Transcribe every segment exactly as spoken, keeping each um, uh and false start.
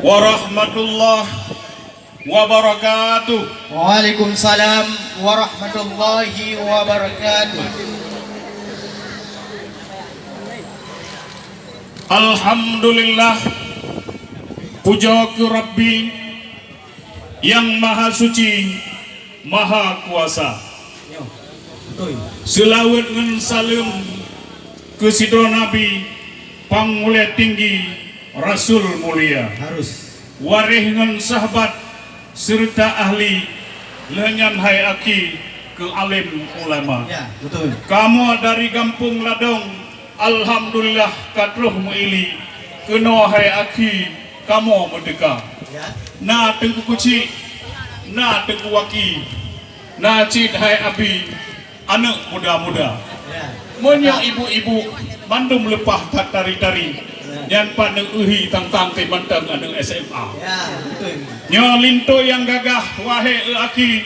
Warahmatullahi wabarakatuh. Waalaikumsalam warahmatullahi wabarakatuh. Alhamdulillah, pujoe keu Rabbi nyang Maha Suci, Maha Kuasa. Seulaweuet ngon saleuem keu sidroe Nabi, Pangulée Tinggi, Rasul Mulia. Harus. Waréh ngon sahabat seureuta ahli, lheueh nyan hai akhi keu alim ulama. Ya, betul. Kamoe dari Gampông Ladong, alhamdulillah ka troh meuili, keunoe hai akhi kamoe meuteuka. Ya. Na Teungku Keuchik, na Teungku Waki, na cit hai Abi, aneuëk muda-muda. Ya. Meunyoe ibu-ibu mandum leupah that tari-tari, ya, nyan pat neueuhi tang-tang teuh mantong aneuëk S M A. Ya, betul. Nyoe linto nyang gagah, wahé eu akhi,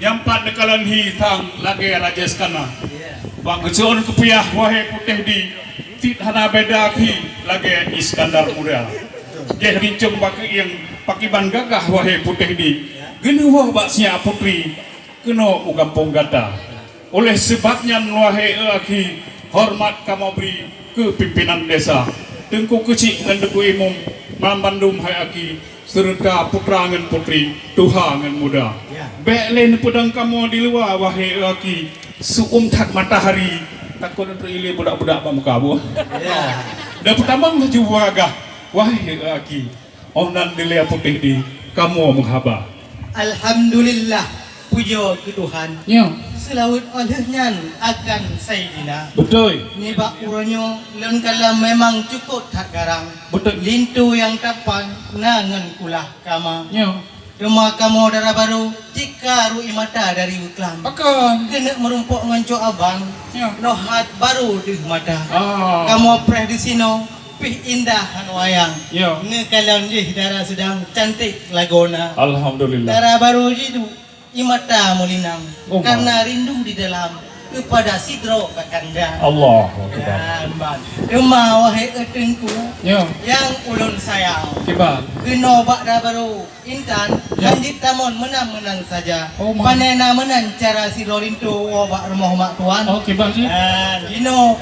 nyan pat neukalon hi sang lagée Raja Iskandar. Ya. Bak geuseuôn keupiah, wahé Putéh Di, cit hana beda akhi lagée Iskandar Muda. Betul. Jih rincong bak keuieng, pakiban gagah, wahé Putéh Di, geuneuwoe bak sinyak putri, keunoe u gampông gata. Oleh seubab nyan, wahé eu akhi, horeumat kamoe bri keu pimpinan desa, Teungku Keuchik ngon Teungku Imum, ngon bandum hai akhi, seureuta putra ngon putri, tuha ngon muda. Ya. Bék lé neupeudong kamoe di luwa, wahé eu akhi, seuuem that matahari, takot neuteulilée budak-budak bak muka buet. Ya. Dan peutamong laju beuagah, wahé eu akhi. Óh nan dilée Putéh Di, kamoe meuhaba. Alhamdulillah, pujoe keu Tuhan. Ya. Seulaweuet óh lheueh nyan akan Saidina. Beutôi. Nibak uroe nyoe lôn kalon memang cukôp that garang. Beutôi. Linto nyang tampan na ngon kulah kama. Ya. Teuma kamoe dara barô cit ka ru'i mata dari beuklam. Pakon? Keuneuk meurumpok ngon cok abang. Ya. Nohat barô deuh mata. Ah. Kamoe preh disinoe, pih indah hana wayang. Ya. Neukalon jih dara seudang cantik lagoena. Alhamdulillah. Dara barô jiduek, ie mata meulinang. Oh, ma. Karena rindu di dalam kepada sidroe kakanda. Allahu Akbar. Ya, ban. Teuma wahé eu teungku, ya, nyang ulôn sayang. Kiban. Keunoe bak dara barô intan, ya, hanjeuet tamon meunan-meunan saja. Oh, ma. Pane na meunan cara sidroe linto woe bak rumoh mak tuan. Oh, kiban sih. Ah, jinoe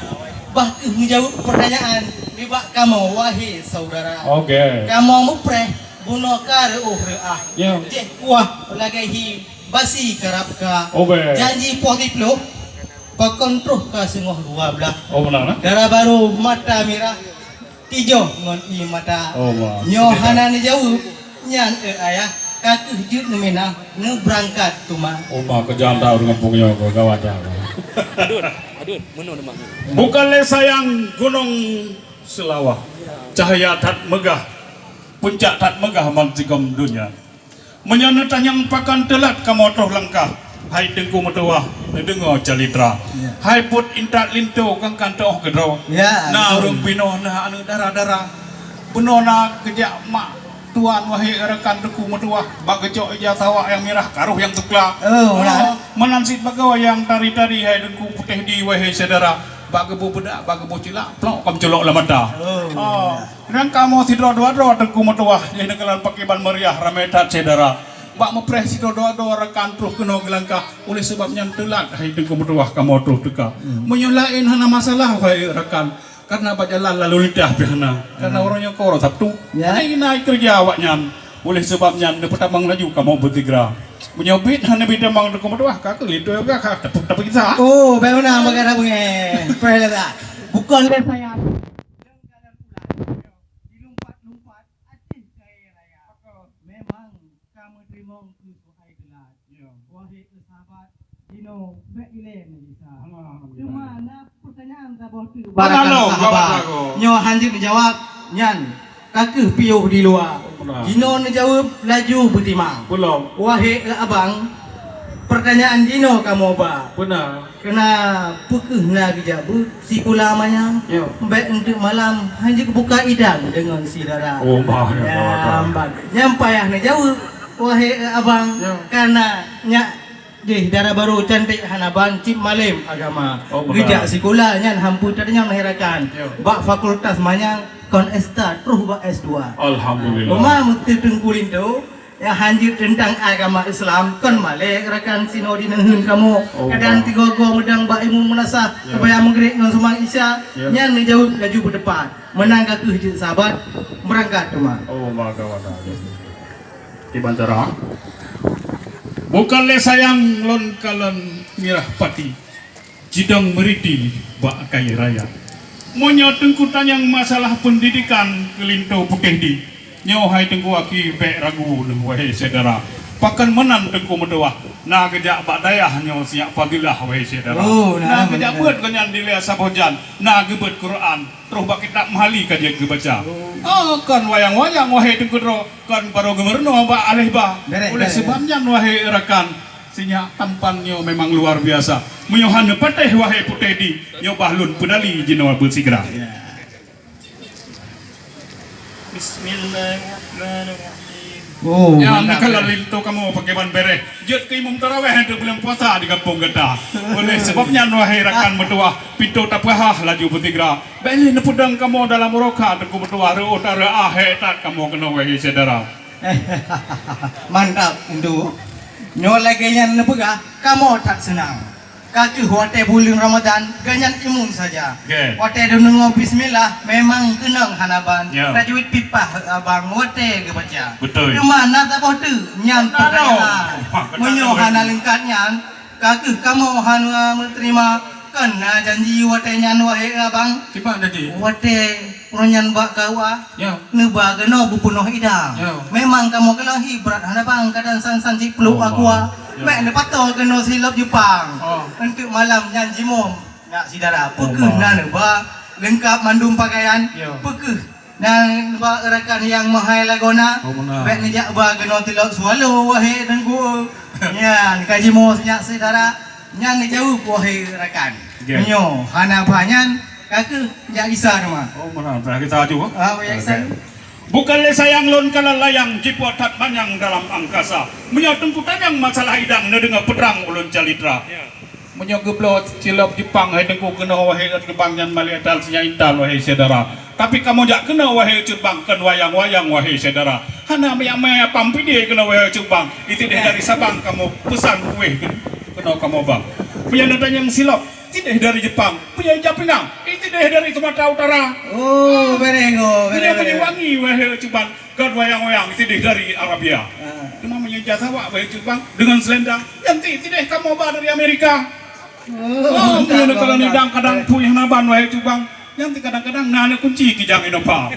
bah kheueh meujaweueb peurtanyaan nibak kamoe, wahé saudara. Oke. Kamoe mupreh bunoe ka reuôh reuah. Ya. Jih kuah lagée hi basi karab ka. Oh, be. Janji poh siplôh, pakon troh ka singoh dua blaih. Oh, meunan, eh? Dara barô mata mirah, tijoh ngon ie mata. Oh, wah. Nyoe hana neujaweueb, nyan, eh, ayah, ka kheueh jeuet neuminah, neubeurangkat teuma. Oh, ma, keujam that ureuëng gampông nyoe, gawat that. Adun, adun, meunoe teuma. Bukan lé sayang Gunong Seulawah, cahya that meugah, puncak that meugah ban sigom donya. Meunyoe neutanyong pakon teulat kamoe troh langkah, hai Teungku meutuwah, neudeungoe calitra. Ya. Hai buet intat linto, kan-kan teuoh keudroe. Ya, betul. Na ureuëng pinoe na aneuëk dara-dara. Bunoe na keujak mak tuan, wahé rakan Teungku meutuwah, bak geucok ija sawak nyang mirah, karoh nyang sukla. Oh, ya. Meunan cit bagoe nyang tari-tari, hai Teungku Putéh Di, wahé syedara, bak geuboh beudak, bak geuboh cilak, plok ka meuculok lam mata. Oh, ya. Nyan kamoe sidroe dua droe Teungku meutuwah, jih neukalon pakiban meuriah, ramé that syedara. Bak mupreh sidroe dua droe rakan troh keunoe geulangkah, oleh sabab nyan teulat hai Teungku meutuwah kamoe troh teuka. Hmm. Meunyoe laén hana masalah, wahé rakan, karena bak jalan lalu lintas pih hana. Karena, hmm, uroe nyoe ka uroe Sabtu. Ya. Hana inan keureuja awaknyan. Oleh sabab nyan neupeutamong laju kamoe beusigra. Meunyoe bit hana bit tamong Teungku meutuwah, ka keuh linto ka, ka teupeugisa. Oh, baik meunan bagaih dah beungéh. Preh lé dah. Bukon lé sayang. Dilumpat-lumpat ateueh kayée raya. Memang ka meuteurimong keu soai teulat. Ya. Wahé sahabat, jinoe bék ilée meugisa. Alhamdulillah. Teuma na peutanyaan saboh teuk bak rakan sahabat. Nyoe hanjeuet neujaweueb, nyan ka keuh piôh di luwa. Beuna. Jinoe neujaweueb laju beutimang. Belom. Wahé abang, peutanyaan jinoe kamoe ba. Beuna. Keunan peu kheueh na geujak beuet sikula manyang? Ya. Bék eunteuk malam hanjeuet buka idang deungon si dara. Oh, bah, ya, ya, ya. Nyan payah neujaweueb, wahé abang. Ya. Kana nyak Jih dara barô cantik hana ban cit malém agama. Oh, benar. Geujak sikula nyan hampui teudeungoe hai rakan. Ya. Bak fakultas manyang kon S tiga troh bak S dua. Alhamdulillah. Teuma meuteuteungku linto, nyang hanjeuet teuntang agama Islam kon malée rakan sinoe di neuheun kamoe. Oh, kadang tigo-go meudang bak imeum meunasah, ya, teumpat meugrib ngon seumang Isya, ya, nyan neujaweueb laju beuteupat. Meunan ka kheueh jeuet sabat, meurangkat teuma. Oh, maka wada. Kiban cara. Bukan lé sayang lôn kalon mirah pati, jidong meuriti bak kayée raya. Meunyoe teungku tanyong masalah peundidikan keu linto putéh di, nyoe hai teungku aki bék ragu neuh wahé syedara. Pakon meunan teungku meutuwah, na geujak bak dayah nyoe sinyak fadilah wahé syedara. Oh, na, na geujak beuet geuh nyan dilée saboh jan, na geubeuet Quran. Troh bak kitab meuhali ka jeuet geubaca. Oh, kon wayang-wayang wahé teungku droe, kon barô geumeurunoe bak aléh ba. Oleh seubab nyan wahé rakan, sinyak tampan nyoe memang luar biasa. Meunyoe hana patéh wahé putéh di, nyoe bah lôn peudali jinoe beusigra. Bismillahirrahmanirrahim. Oh, nyan mantap, neukalon linto kamoe pakriban béréh. Jeuet keu imum tarawéh untuk buleuen puasa di gampông gata. Oleh seubab nyan wahé rakan meutuwah, pintoe tapeuhah laju beusigra. Bék lé neupeudong kamoe dalam uroe kha teungku meutuwah reuôt reuah hék that kamoe keunoe wahé syedara. Mantap, Ndu. Nyoe lagée nyan neupeugah, kamoe that seunang. Ka kheueh watée buleuen Ramadhan, geuh nyan imum saja. Watée deungoe bismillah, memang keunong hana ban. Tajwid pipah abang watée geubaca. Beutôi. Teuma na saboh teuk nyan peukara. Meunyoe hana leungkap nyan, ka kheueh kamoe hana meuteurima. Kon na janji watée nyan wahé abang. Kiban janji? Watée Uroe nyan bak K U A, neuba keunoe beupeunoh idang. Memang kamoe keulong hi brat hana bang kadang san-san cit pluek aqua. Bék neupato keunoe silop Jepang. Untuk malam nyan jimom nyak syedara. Peu kheueh na neuba leungkap mandum pakaian. Peu kheueh na neuba rakan nyang meuhai lagoena. Bék neujak ba keunoe tilok swallow wahé teungku. Nyan ka jimoe nyak syedara. Nyan neujaweueb wahé rakan. Meunyoe hana ba nyan, ka kheueh jak gisa teuma. Oh, meunan, jak gisa aju, ah? Ah, jak gisa. Bukan lé sayang lôn kalon layang, jipuat that manyang dalam angkasa. Meunyoe teungku tanyong masalah idang, neudeungoe peutrang ulôn calitra. Meunyoe geubloe silop Jepang, hai teungku keunoe wahé Cut Bang nyan malée that sinyak intan wahé syedara. Tapi kamoe jak keunoe wahé Cut Bang, kon wayang-wayang wahé syedara. Hana meuyak-meuyak pam pidie keunoe wahé Cut Bang. Itideh dari Sabang kamoe peusan kueh keunoe kamoe ba. Meunyoe neutanyong silop, itideh dari Jepang. Meunyoe ija pinang, itideh dari Sumatera Utara. Oh, beréh, oh, beréh, beréh. Meunyoe wangi wahé Cut Bang, kon wayang-wayang, itideh dari Arabia. Teuma meunyoe ija sawak wahé Cut Bang, deungon selendang, nyan itideh kamoe ba dari Amerika. Oh, meunyoe kalau nidang kadang puyeh naban wahé Cut Bang. Nyan kadang-kadang na aneuk kunci kijang Innova.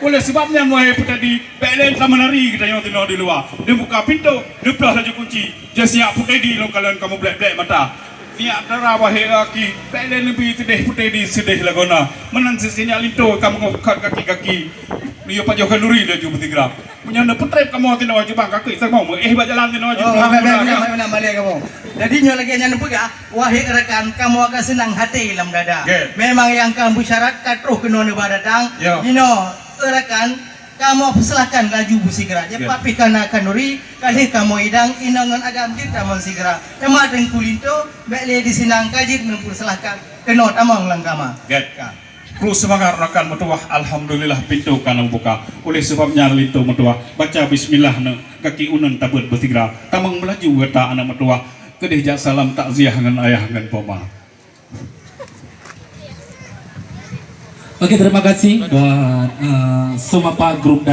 Oleh seubab nyan wahé Putedi, bék lé tameunari geutanyoe tinoe di luwa. Neubuka pintoe, neuploh laju kunci. Jih sinyak Putedi lôn kalon kamoe blek-blek mata. Sinyak dara wahé aki, bék lé neubi seudeh Putedi seudeh lagoena. Meunan sinyak linto kamoe ngok kaki-kaki. Neuyue pajoh khanuri laju beusigra. Meunyoe neupeutreb kamoe tinoe Cut Bang, kakeuh saboh meuéh bak jalan tinoe Cut Bang. Oh, bèk, bèk, bèk, bèk, bèk, bèk, balik kamoe. Jadi nyoe lagèe nyan neupeugah, wahé rakan, kamoe ka seunang haté lam dada. Memang nyang ka meusyarat ka troh keunoe neuba datang. Jinoe, rakan, kamoe peusilahkan laju beusigra. Japah pih ka na khanuri, ka lheueh kamoe idang, inong ngon agam jeuet tamong sigra. Teuma Teungku Linto, bèk lé di sinan ka jeuet neupeusilahkan keunoe tamong lam kama. Ka. Kru seumangat rakan meutuwah, alhamdulillah pintoe ka neubuka. Oleh seubab nyan linto meutuwah, baca bismillah neu, gaki uneun tabeuet beusigra. Tamong meulaju gata aneuk meutuwah, keudeh jak salam takziah ngon ayah ngon poma. Oke, terima kasih buat, eh, Sumapa Group.